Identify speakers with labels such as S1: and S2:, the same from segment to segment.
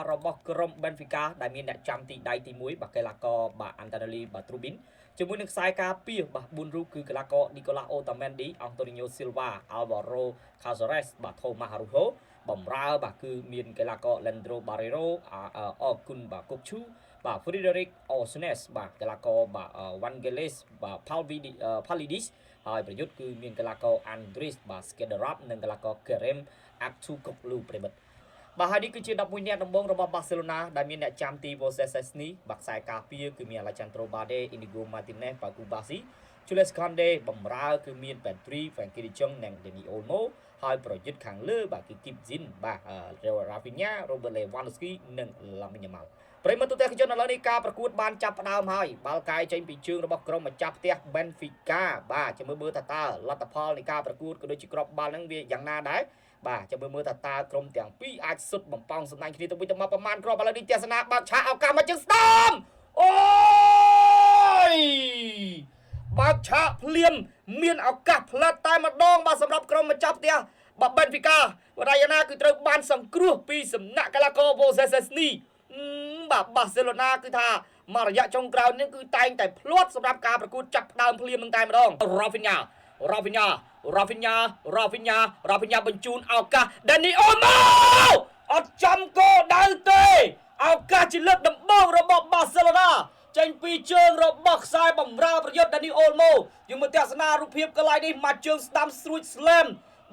S1: បាទរបស់ក្រុម Benfica ដែលមានអ្នកចាំទីដៃទី1បាទកីឡាករបាទ Antonelli បាទ Trubin ជាមួយនឹងខ្សែការពារបាទ4រូបគឺកីឡាករ Nicolas Otamendi, Antonio Silva, Alvaro Cazares បាទ Thomas Araujo បំរើបាទគឺមានកីឡាករ Leandro Barreiro អគុនបាទ Kokchu បាទ Frederic Osnes បាទកីឡាករបាទ Vangelis បាទ Palidis ហើយប្រយុទ្ធគឺមានកីឡាករ Andris បាទ Skedarap និងកីឡាករ Kerem Aktürkoğlu ប្រិមិត្តបាទហើយនេះគឺជា11នាក់ដំបូងរបស់បាសេឡូណាដែលមានអ្នកចាំទី Jose Szczesny បាទខ្សែការពារគឺមាន Alejandro Balde, Inigo Martinez, Pau Cubarsi, Jules Kounde បំរើគឺមាន Pedri, Frenkie de Jong និង Dani Olmo ហើយប្រយុទ្ធខាងលើបាទគឺ Kip Zin បាទ Rafinha, Robert Lewandowski និង Lamine Yamal ប្រិយមិត្តទូទាំងជនឥឡូវនេះការប្រកួតបានចាប់ផ្ដើមហើយបាល់កាយចេញពីជើងរបស់ក្រុមម្ចាស់ផ្ទះ Benfica បាទចាំមើលមើលថាតើលទ្ធផលនៃការប្រកួតក៏ដូចជាគ្រាប់បាល់ហ្នឹងវាយ៉ាងណាដែរបាទចាំមើលមើលថាតើក្រុមទាំងពីរអាចសុទ្ធបំពងសំណាញ់គ្នាទៅវិញទៅមកប្រមាណគ្រាប់ឥឡូវនេះទស្សនាបើកឆាកឱកាសមកជើងស្ដាំអូយបើកឆាកភ្លាមមានឱកាសផ្លាត់តែម្ដងបាទសម្រាប់ក្រុមម្ចាស់ផ្ទះបាទ Benfica បដៃណាគឺត្រូវបានសង្គ្រោះពីសំណាក់កីឡាករ Jose Szczesny បាទបាសេឡូណាគឺថាមករយៈចុងក្រោយនេះគឺតែងតែភ្លាត់សម្រាប់ការប្រកួតចាប់ផ្ដើមភ្លាមនឹងតែម្ដង Rafinha, Rafinha, Rafinha, Rafinha, Rafinha បញ្ជូនឱកាស Dani Olmo អត់ចំគោលដៅទេឱកាសជាលើកដំបូងរបស់បាសេឡូណាចេញពីជើងរបស់ខ្សែបំរើប្រយុទ្ធ Dani Olmo យើងមើលទស្សនារូបភាពកន្លែងនេះមកជើងស្ដាំស្រួច slam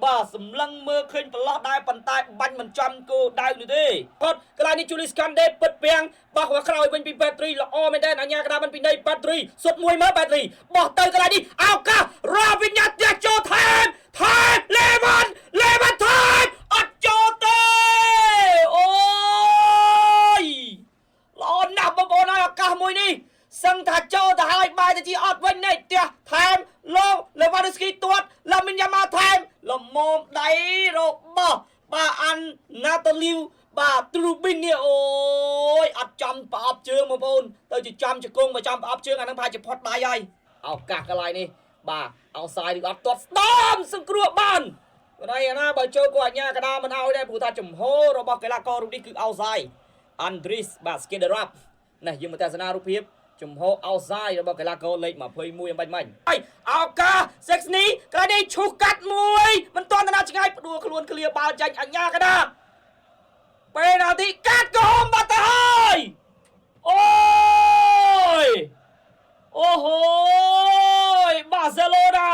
S1: បាទសម្លឹងមើលឃើញប្រឡោះដែរប៉ុន្តែបាញ់មិនចំគោលដៅនោះទេគាត់កន្លែងនេះ Julius Kounde ពិតពាំងបោះមកក្រោយវិញពី Pedri ល្អមែនទែនអញ្ញាកដាមិនពីនៃ Pedri សុទ្ធមួយមើល Pedri បោះទៅកន្លែងនេះឱកាស Rafinha ទះចូលថែមថែម Levan Levan ថែមអត់ចូលទេអូយល្អណាស់បងប្អូនហើយឱកាសមួយនេះសឹងថាចូលទៅហើយបែរទៅជាអត់វិញនេះផ្ទះថែមលោក Lewandowski ទាត់ឡាមីនយ៉ាម៉ាថែមលមមដៃរបស់បាទអានណាតូលីវបាទទ្រូប៊ីននេះអូយអត់ចំប្រអប់ជើងបងប្អូនទៅជាចំជង្គង់មកចំប្រអប់ជើងអានឹងប្រហែលជាផុតដៃហើយឱកាសកន្លែងនេះបាទអោសាយឬអត់ទាត់ស្ដាមសង្គ្រោះបានបណ្ដៃណាបើចូលក៏អញ្ញាកដាមិនឲ្យដែរព្រោះថាចំហរបស់កីឡាកររូបនេះគឺអោសាយអាន់ឌ្រីសបាទស្គីដរ៉ាប់នេះយើងមកទស្សនារូបភាពចំហអោសាយរបស់កីឡាករលេខ21អំបាញ់មិញហើយឱកាសសេកស្នីកន្លែងនេះឈូសកាត់មួយមិនទាន់ទៅណាឆ្ងាយផ្ដួលខ្លួនឃ្លាបាល់ចាញ់អញ្ញាកដាពេណាល់ទីកាត់ក្រហមបាត់ទៅហើយអូយអូហូយបាសេឡូណា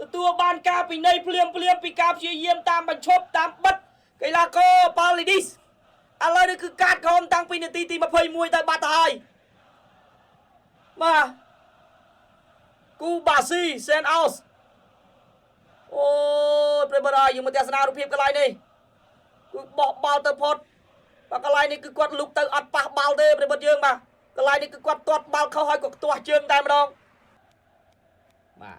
S1: ទទួលបានការពិន័យភ្លាមភ្លាមពីការព្យាយាមតាមបញ្ឈប់តាមបិទកីឡាករប៉ាលីឌីសឥឡូវនេះគឺកាតក្រហមតាំងពីនាទីទី21ទៅបាត់ទៅហើយបាទគូបាស៊ីសេនអោសអូយប្រិយមិត្តហើយយើងមកទស្សនារូបភាពកន្លែងនេះគឺបោះបាល់ទៅផុតបាទកន្លែងនេះគឺគាត់លុកទៅអត់ប៉ះបាល់ទេប្រិយមិត្តយើងបាទកន្លែងនេះគឺគាត់ទាត់បាល់ខុសហើយក៏ខ្ទាស់ជើងតែម្ដងបាទ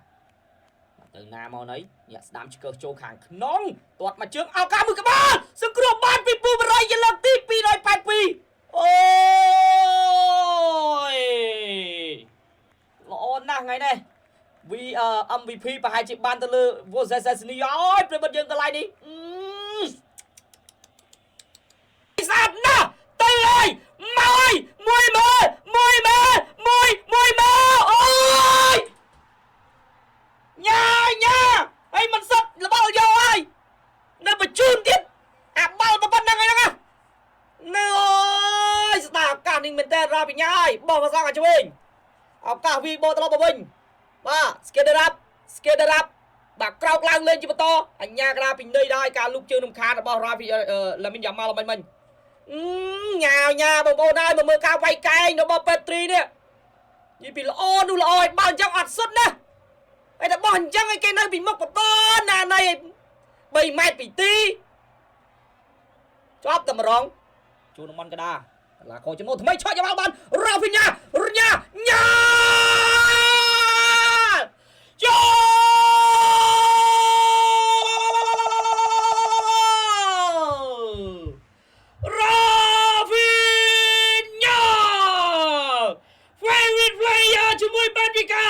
S1: ទៅណាមកណីញាក់ស្ដាំឆ្កើសចូលខាងក្នុងទាត់មកជើងឱកាសមួយក្បាលសង្គ្រោះបានពីពូបរិយជាលើកទី282អូយល្អណាស់ថ្ងៃនេះ V MVP ប្រហែលជាបានទៅលើ Jose Szczesny អើយប្រិយមិត្តយើងកន្លែងនេះស្អាតណាស់ទៅហើយមកហើយមួយមើលមួយមើលមួយមួយមើលអូយញ៉ាញ៉ាហើយមិនសុទ្ធលបល់យកហើយនៅបញ្ជូនទៀតអាបាល់ប៉ុណ្្នឹងហ្នឹងណានៅអូយស្ដារឱកាសនេះមែនតើរ៉ាពីញ៉ាហើយបោះមកសងឲ្យឆ្វេងឱកាសវីបោត្រឡប់មកវិញបាទស្កេដរ៉ាប់ស្កេដរ៉ាប់បាទក្រោកឡើងលេងជាបន្តអញ្ញាក្រាពីនៃដែរការលូកជើងរំខានរបស់រ៉ាពីឡាមីនយ៉ាម៉ាល់មិញមិញញ៉ាវញ៉ាបងប្អូនហើយមកមើលការវាយកែងរបស់ពេទ្រីនេះនិយាយពីល្អនោះល្អឲ្យបើអញ្ចឹងអត់សុទ្ធណាហើយតែបោះអញ្ចឹងឲ្យគេនៅពីមុខបន្តណាណៃ3ម៉ែត្រពីទីជាប់តែម្ដងជួនតំបន់កដាកលាកោចំណូលថ្មីឆក់យ៉ាល់បានរ៉ាហ្វីញ៉ារញ៉ាញ៉ាចូលរ៉ាហ្វីញ៉ា favorite player ជាមួយ Benfica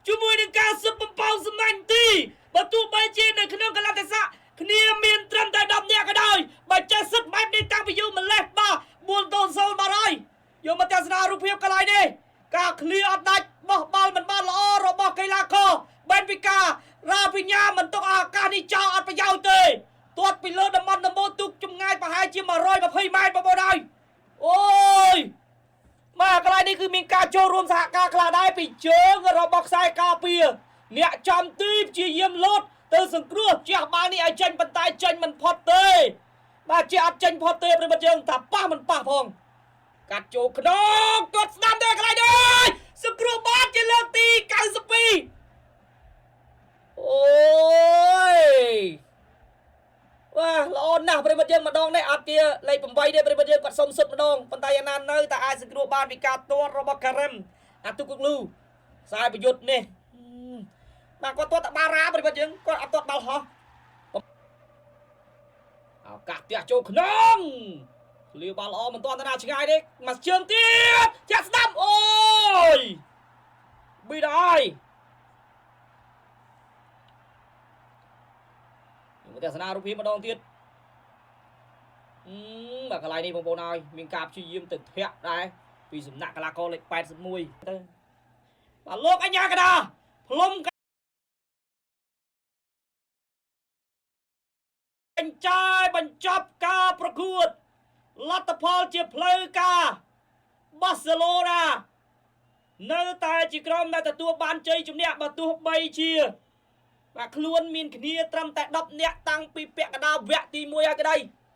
S1: ជាមួយនឹងការស៊ើបបំពងសំណាញ់ទីបើទោះបីជានៅក្នុងកលៈទេសៈគ្នាមានត្រឹមតែ10នាក់ក៏ដោយបើចេះសិតបែបនេះតាំងពីយូរម្លេះបាទ 4-0 បាត់ហើយ។ យកមកទស្សនារូបភាពកន្លែងនេះ ការឃ្លៀអត់ដាច់ បោះបាល់មិនបានល្អរបស់កីឡាករបេនវីកា រ៉ាវីញ៉ា មិនទុកឱកាសនេះចោលអត់ប្រយោជន៍ទេ ទាត់ពីលើតំបន់ដំបូល ទុកចម្ងាយប្រហែលជា120ម៉ែត្របងប្អូនហើយ។ អូយ បាទ កន្លែងនេះគឺមានការចូលរួមសហការខ្លះដែរពីជើងរបស់ខ្សែការពារ អ្នកចំទីព្យាយាមលោតទៅសង្គ្រោះជះបាល់នេះឲ្យចេញ ប៉ុន្តែចេញមិនផុតទេ បាទ ជាអត់ចេញផុតទេប្រិមិត្តយើង ថាប៉ះមិនប៉ះផង កាត់ចូលក្នុង គាត់ស្ដាំទេ កន្លែងនេះសង្គ្រោះបានជាលើកទី92។ អូយ បាទ ល្អណាស់ប្រិមិត្តយើង ម្ដងនេះអត់ជាលេខ8ទេប្រិមិត្តយើង គាត់សុំសុតម្ដង ប៉ុន្តែយ៉ាងណានៅតែអាចសង្គ្រោះបានពីការទាត់របស់ការ៉ឹមអាទុកកលូ ខ្សែប្រយុទ្ធនេះ បាទ គាត់ទាត់តែបារ៉ាប្រិមិត្តយើង គាត់អត់ទាត់បាល់ហោះ។ ឱកាសផ្ទះចូលក្នុង លៀបាល់ល្អ មិនទាន់ទៅណាឆ្ងាយទេ មកជើងទៀត ចាក់ស្ដាំ អូយ ប៊ីដល់ មកទស្សនារូបភាពម្ដងទៀត។ បាទ កន្លែងនេះបងប្អូនហើយ មានការព្យាយាមទៅធាក់ដែរពីសំណាក់កីឡាករលេខ81ទៅ បាទ លោកអញ្ញាកដាផ្លុំកញ្ចាយបញ្ចប់ការប្រកួត លទ្ធផលជាផ្លូវការ បាសេឡូណានៅតែជាក្រុមដែលទទួលបានជ័យជំនះ បើទោះបីជាបាទខ្លួនមានគ្នាត្រឹមតែ10នាក់តាំងពីពាក់កណ្ដាលវគ្គទី1ហើយក្តី។